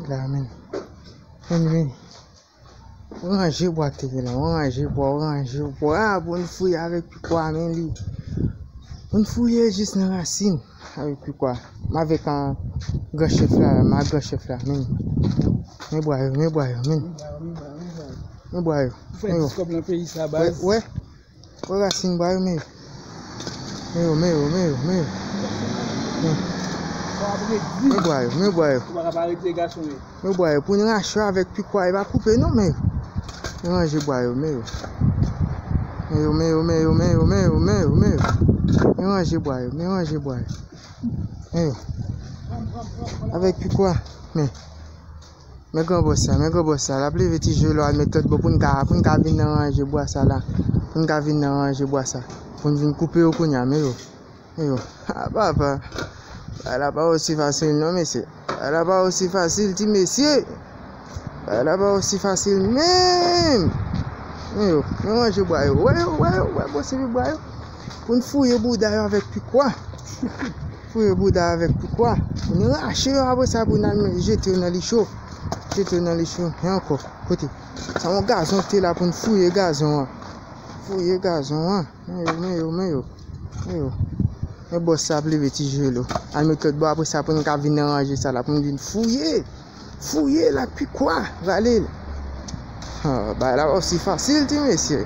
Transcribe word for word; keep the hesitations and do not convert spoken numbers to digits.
La, men. Men, men. Ranje bwa k te gen la, ranje bwa, ranje bwa. Ah, pou n fouye avèk pikwa, men li. Pou n fouye jis nan rasin avèk pikwa. M avèk an gran chèf la, ma gran chèf la, men. Men bwa yo, men bwa yo, men. Men bwa yo. Fè dis kòb nan peyi sa, baz. Wè, wè. Wè rasin bwa yo, men yo. Men yo, men yo, men yo, men yo. Men bwa yo, men bwa yo. Ou pa ka pa rete gason yo. Men bwa yo, pou n rache yo avèk pikwa, e pa koupe non, men yo. Men ranje bwa yo, men yo. Men yo, men yo, men yo, men yo, men yo, men yo, men yo. Men ranje bwa yo, men ranje bwa yo. Men yo. Avèk pikwa, men. Men gran bòs sa, men gran bòs sa, l ap leve ti je l al met lòt bò pou n ka, pou n ka vin nan ranje bwa sa la. Pou n ka vin nan ranje bwa sa. Pou n vin koupe yo kounye a, men yo. Men yo. Ah, papa. Bagay la pa osi fasil non, mesye. Bagay la pa osi fasil, ti mesye. Bagay la pa osi fasil menm. Men yo, men ranje bwa yo. Wè yo, wè yo, wè bòs epi bwa yo. Pou n fouye bouda yo avèk pikwa. Fouye bouda avèk pikwa. Pou n rache yo apre sa pou n al jete yo nan li cho. Jete yo nan li cho. E ankò, kote? Sa yon gazon ki te la pou n fouye gazon an. Fouye gazon an. Men yo, men yo, men yo. Men yo. Men bòs sa ap leve ti je l. Al met lòt bò apre sa pou n ka vin ranje sa la, pou n vin fouye. Fouye l ak pikwa. Rale l. Ah, bagay la pa osi fasil, ti mesye.